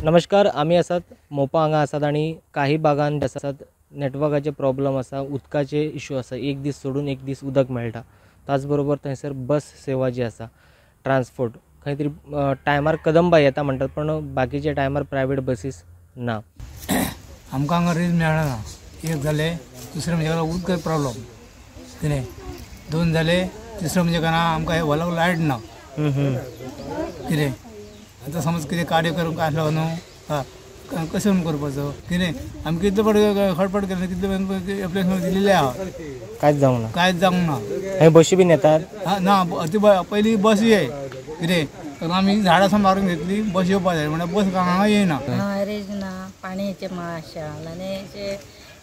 नमस्कार, आमी आसात मोपा हांगा आसात आनी काही भागान आसात नेटवर्काचे प्रॉब्लम आसा, उदकाचे इशू आसा. एक दीस सोडून एक दीस उदक मेळटा. त्याच बरोबर थंयसर बस सेवा जी आसा, ट्रान्सपोर्ट खंय तरी टायमार कदंबा येता म्हणटात, पण बाकीच्या टायमार प्रायवेट बसीस ना. आमकां हांगा रेंज मेळना, एक जालें. दुसरें म्हणजे उदक प्रॉब्लम कितें, दोन जाले. तिसरें म्हणजे काय आमकां हे हॉलाक लायट ना कितें. आतां समज कितें कार्यक्रम काय आसलो न्हू, हा कशें म्हणून करपाचो कितें. आमी कितले फावट खटपट केले, कितले एप्लिकेशन दिलेले आहा, कांयच जावंक ना, कांयच जावंक ना. हे बशी बीन येतात ना, ती पयली बस ये कितें, कारण आमी झाडां सांबाळून घेतली, बस येवपा जाय म्हणल्यार बस हांगा येयना. रेंज ना, पाणयेचे माशा आनी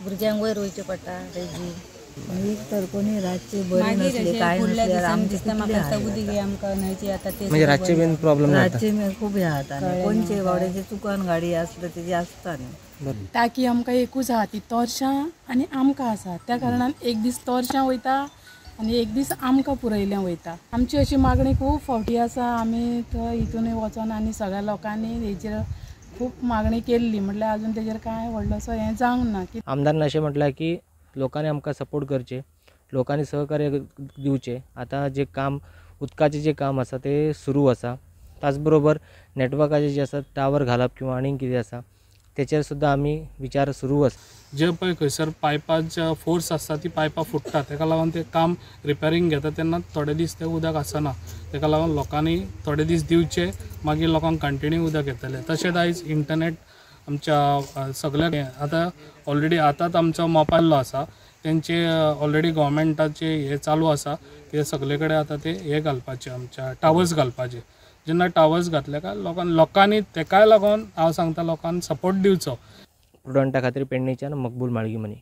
भुरग्यांक वयर वयचें पडटा रेजी. एक तर कोणी रातची बरी नसली काय नसली आमची म्हणजे रातचे बीन प्रॉब्लम, रातचे खूब हे जाता. कोणचे गाडयेचे चुकान गाडी आसता तेजी आसता न्ही. टाकी आमकां एकूच आहा, ती तोरशां आनी आमकां आसा. त्या कारणान एक दीस तोरशां वयता आनी एक दीस आमकां पुरयलें वयता. आमची अशी मागणी खूब फावटी आसा. आमी थंय हितून वचोन आनी सगळ्या लोकांनी हेचेर खूब मागणी केल्ली, म्हटल्यार अजून तेजेर कांय व्हडलोसो हें जावंक ना. की आमदारान अशें म्हटलां की लोकांनी आमकां सपोर्ट करचे, लोकांनी सहकार्य दिवचे. आतां जे काम उदकाचें जे काम आसा तें सुरू आसा, त्याच बरोबर नेटवर्काचे जे आसा टावर घालप किंवा आनीक कितें आसा तेचेर सुद्दां आमी विचार सुरू आसा. जे पळय खंयसर पायपाचे फोर्स आसता ती पायपां फुट्टा, तेका लागून ते काम रिपेरींग घेता तेन्ना थोडे दीस तें उदक आसना. तेका लागून लोकांनी थोडे दीस दिवचे, मागीर लोकांक कंटिन्यू उदक येतलें. तशेंच आयज इंटरनेट आमच्या सगळ्या आतां ऑलरेडी आतांच आमचो मोबायल आसा, तेंचे ऑलरेडी गव्हर्मेंटाचे हे चालू आसा, ते सगळे कडेन आतां ते हे घालपाचे, आमच्या टावर्स घालपाचे. जेन्ना टावर्स घातले काय लोकांनी तेकाय लागून हांव सांगता लोकांक सपोर्ट दिवचो. प्रुडंटा खातीर पेडणेच्यान मकबूल माळगी मनी.